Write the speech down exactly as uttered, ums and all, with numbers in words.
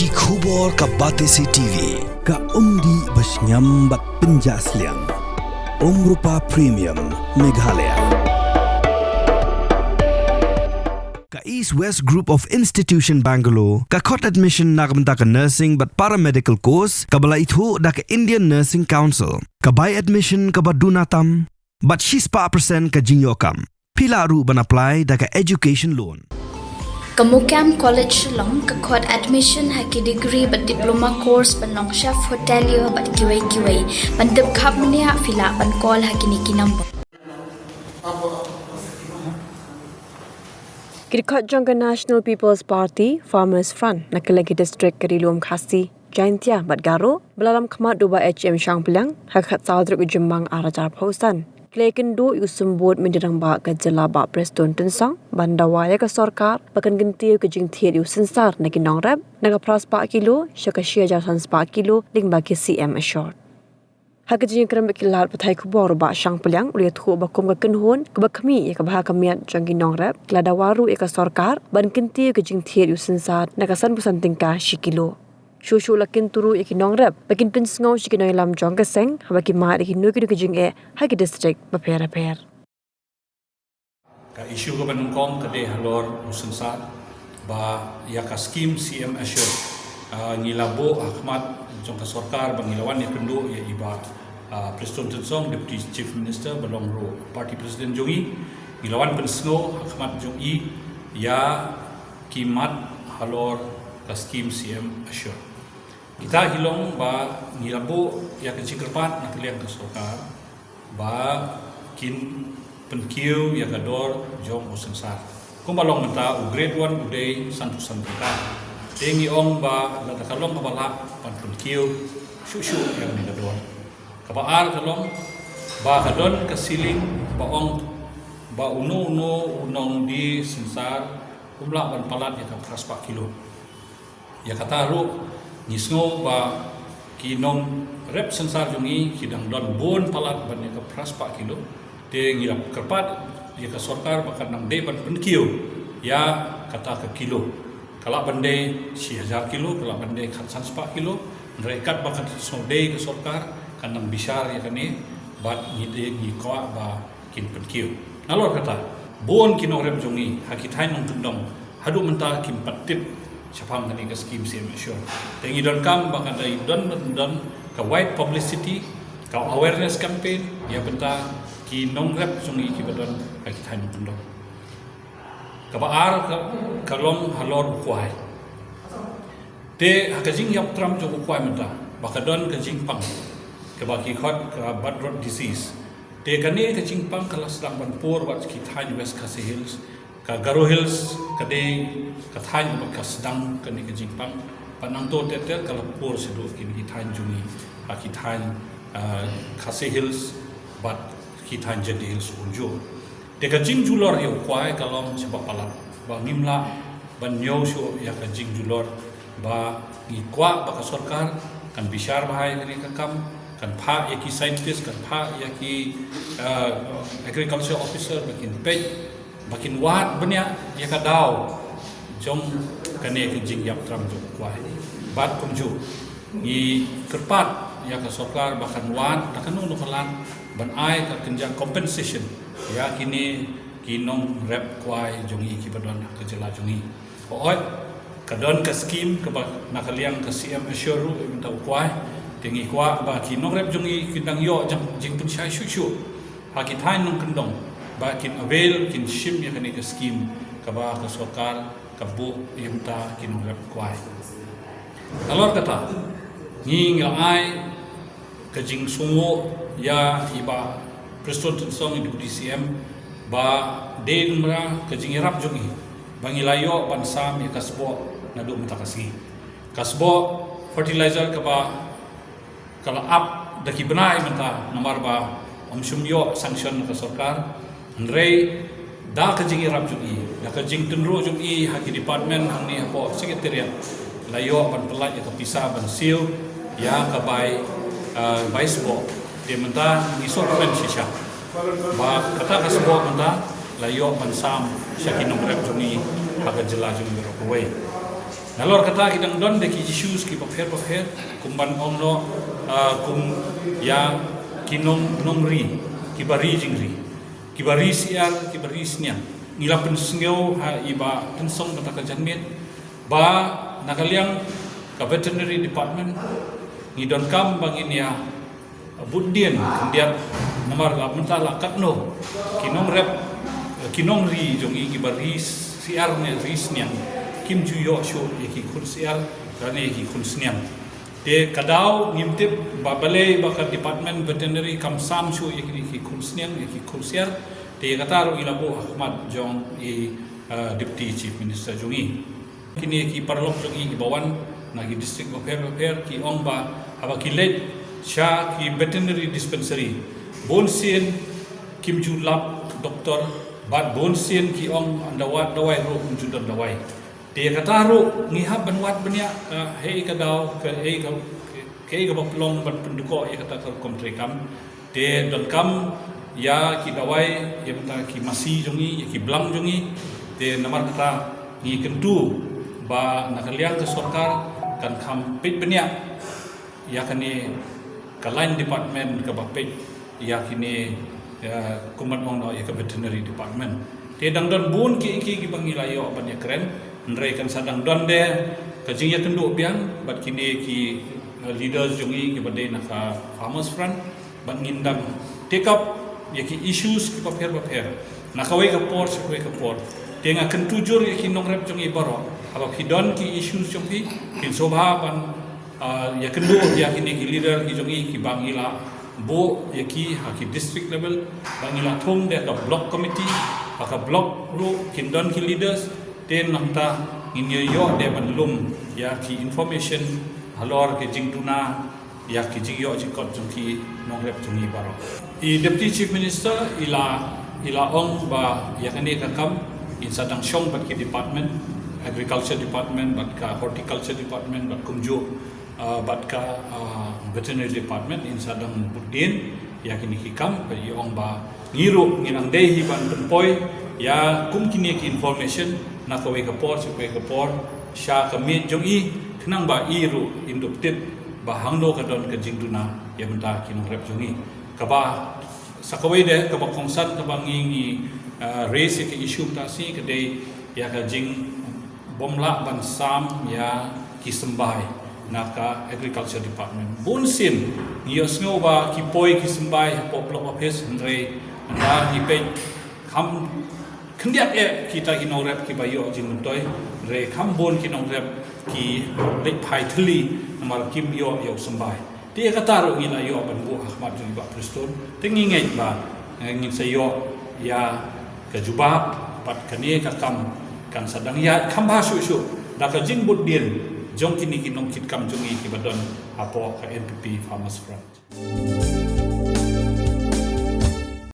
Ki khubor ka Batesi T V, ka umdih ba shngiam bad pynjah sliang. Umrupa Premium, Meghalaya. Ka East West Group of Institution Bangalore, ka khot admission na ka bynta ka nursing bad paramedical course, kaba la ithuh da ka Indian Nursing Council, ka bai admission kaba duna tam, bad shispah percent ka jingïoh kam. Phi lah ruh ban apply da ka education loan. Ka MOKAM College Shillong ka khot admission ha ki degree bad diploma course ban long chef hotelier bad kiwei kiwei. Ban tip khapmniah phi lah ban call ha kine ki number. Ki dkhot jong ka National People's Party Farmers Front na kylleng ki district ka Ri Lum Khasi, Jaintia bad Garo ba la lam khmat da u Bah H M Shangpliang ha ka khatsaw tarik u Jymmang arhajar arphew san, ki la ïakynduh ïa u Symbud Myntri Rangbah ka jylla Bah Prestone Tynsong ban dawa ïa ka sorkar ba kan kyntiew ka jingthied ïa u synsar na ki nongrep na ka phra spah kilo sha ka shi hajar san spah kilo lyngba ki C M Assure. Ha ka jingïakren bad ki lad pathai khubor, u Bah Shangpliang u la ïathuh ba kum ka kynhun kaba khmih ïa ka bha ka miat jong ki nongrep, ki la dawa ruh ïa ka sorkar ban kyntiew ka jingthied ïa u synsar na ka sanphew san tyngka shi kilo. Shuh shuh la kyntu ruh ïa ki nongrep ba kin pynsngew sha ki nongïalam jong ka seng haba ki mad ïa kino kino ki jingeh ha ki district bapher bapher. Ka issue kaba nyngkong ka dei halor u synsar, ba ïa ka scheme C M Assure, ah, ngi la buh ha khmat jong ka sorkar ba ngi la wan ïakynduh ïa i Bah, ah, Prestone Tynsong, Deputy Chief Minister, ba long ruh party president jong ngi. Ngi la wan pynsngew ha khmat jong i ïa ki mat halor ka scheme C M Assure. Kita hi long ba ngi la buh ïa ka jingkyrpad na ka liang ka sorkar ba kin pynkiew ïa ka dor jong u synsar. Kumba long mynta, u grade one u dei sanphew san tyngka. Te ngi ong ba lada ka long kaba lah ban pynkiew shuh shuh ïa kane ka dor. Kaba ar ka long ba ka don ka ceiling ba ong ba uno uno u nongdie synsar um lah ban palat ïa ka phra spah kilo. Ïa kata ruh ngi sngew ba ki nongrep synsar jong ngi ki dang don bun palat ban ïa ka phra spah kilo. Te ngi la kyrpad ïa ka sorkar ba kan nang dei ban pynkiew ïa kata ka kilo. Ka lah ban dei shi hajar kilo, ka lah ban dei khatsan spah kilo. Hynrei katba ka sngewdei ka sorkar, kan nang bishar ïa kane bad ngi dei, ngi kwah ba kin pynkiew. Nalor kata, bun ki nongrep jong ngi ha ki thaiñ nongkyndong haduh mynta kim pat tip shaphang kane ka scheme C M Assure. Te ngi donkam ba kan dei don, don ka wide publicity, ka awareness campaign ïa bynta ki nongrep jong ngi kiba don ha ki thaiñ nongkyndong. Kaba ar ka, ka long halor u kwai. Te ha ka jingïap tram jong u kwai mynta ba ka don ka jingpang kaba ki khot ka bad rot disease. Te kane ka jingpang ka la sdang ban pur wat ki thaiñ West Khasi Hills, ka Garo Hills ka dei ka thaiñ ba ka sdang kane ka jingpang. Pat nangto ter ter ka la pur shaduh kine ki thaiñ jong ngi, ha ki thaiñ, ah, Khasi Hills bad ki thaiñ Jaintia Hills kumjuh. Te ka jingjulor ïa u kwai ka long shibun palat ba ngim lah ban ñiew shuh ïa ka jingjulor, ba ngi kwah ba ka sorkar kan bishar bha ïa kane ka kam, kan phah ïa ki scientist, kan phah ïa ki, eh, agriculture officer ba kin peit, ba kin wad bniah ïa ka daw jong kane ka jingïap tram jong u kwai. Bad kumjuh ngi kyrpad ïa ka sorkar ba kan wad da kano kano ka lad ban ai ka kynja compensation ïa kine ki nongrep kwai jong ngi kiba don ha ka jylla jong ngi. Hooid, ka don ka scheme kaba na ka liang ka C M Assure ruh ïa mynta u kwai. Te ngi kwah ba ki nongrep jong ngi kin dang ïoh jingpynshai shuh shuh ha ki thaiñ nongkyndong ba kin avail, kin shim ïa kane ka scheme kaba ka sorkar ka buh ïa mynta ki nongrep kwai. Nalor kata, ngi ngi la ai ka jingsngewnguh ïa i Bah Prestone Tynsong, i Deputy C M, ba dei namar ka jingïarap jong i ba ngi la ïoh ban sam ïa ka sboh naduh mynta ka sngi. Ka sboh fertilizer kaba ka la ap da ki bnai mynta namar ba ym shym ïoh sanction na ka sorkar. Hynrei da ka jingïarap jong i, da ka jingtynruh jong i ha ki department hangne hapoh secretariat, la ïoh ban pyllait ïa ka pisa ban siew ïa ka bai, ah, bai sboh. Te mynta ngi sngewkmen shisha ba kata ka sboh mynta la ïoh ban sam sha ki nongrep jong i ha ka jylla jong i baroh kawei. Nalor kata ki dang don de ki issues ki bapher bapher, kum ban ong noh, ah, kum ïa ki nong, nongri, ki ba ri jingri, ki ba ri syiar, ki ba ri sniang. Ngi la pynsngew ha i Bah Tynsong mynta ka janmiet ba na ka liang ka veterinary department ngi donkam ba ngin ïa bud dien khyndiat namar la mynta la katno ki nongrep, ki nongri jong ngi ki ba ri syiar ne ri sniang kim ju ïoh shuh ïa ki khun syiar lane ïa ki khun sniang. Te ka daw ngim tip ba balei ba ka department veterinary kam sam shuh ïa ki, ki khun sniang, ïa ki khun syiar. Te kata ruh ngi la buh ha khmat jong i, eh, Deputy Chief Minister jong ngi. Kine ki paralok jong ngi ki ba wan na ki district bapher bapher ki ong ba haba ki leit sha ki veterinary dispensary, bun sien kim ju lap doktor, bad bun sien ki ong ynda wad dawai ruh ym ju don dawai. Te kata ruh ngi hap ban wad bniah, eh, hei ka daw, ka, hei ka, ka, ka ba pynlong ban pynduh ïa kata ka rukom treikam. Te donkam ïa ki dawai, ïa mynta ki masi jong ngi, ïa ki blang jong ngi. Te namar kata ngi kyntu ba na ka liang ka sorkar kan kham peit bniah ïa kane ka line department ka ba peit ïa kine, ïa kum ban ong noh ïa ka veterinary department. Te dang don bun ki, ki, ki ba ngi la ïoh ban ïa kren, hynrei kan sa dang don de ka jingïakynduh biang bad kine ki, eh, leaders jong ngi ki ba dei na ka Farmers Front. Bad ngin dang take up ïa ki issues ki bapher bapher na kawei ka por sha kawei ka por. Te nga kyntu jur ïa ki nongrep jong ngi baroh, haba phi don ki issues jong phi, phin sngewbha ban, ah, ïakynduh ïa kine ki leader ki jong ngi ki ba ngi la buh ïa ki ha ki district level, ba ngi la thung de ha ka block committee, ha ka block ruh kin don ki leaders. Te nangta ngin ïoh de ban lum ïa ki information halor ki jingduna ïa ki jingïoh jingkot jong ki nongrep jong ngi baroh. I Deputy Chief Minister i la, i la ong ba ïa kane ka kam in sa dang shong bad ki department, Agriculture Department bad ka Horticulture Department bad kumjuh, ah, bad ka, ah, Veterinary Department in sa dang bud dien ïa kine ki kam. Bad i ong ba ngi ruh ngi nang dei hi ban pynpoi ïa kum kine ki information na kawei ka por sha kawei ka por sha ka miej jong i, khnang ba i ruh in dup tip ba hangno ka don ka jingduna ïa mynta ki nongrep jong ngi. Kaba sa kawei de, kaba kongsan kaba ngi, ngi, ah, raise ïa ka issue mynta shi ka dei ïa ka jingbym lah ban sam ïa ki symbai na ka Agriculture Department. Bun sien ngi ïohsngew ba ki poi ki symbai hapoh block office, hynrei ynda ngi peit kham khyndiat eh kita ki nongrep ki ba ïoh jingmyntoi, hynrei kham bun ki nongrep ki leit phai thylli namar kim ïoh ïa u symbai. Te ïa kata ruh ngi la ïoh ban buh ha khmat jong i Bah Prestone. Te ngi ngeit ba, eh, ngin sa ïoh ïa ka jubab bad kane ka kam kan sa dang ïaid kham bha shuh shuh da ka jingbud dien jong kine ki nongkitkam jong ngi ki ba don hapoh ka N P P Farmers Front.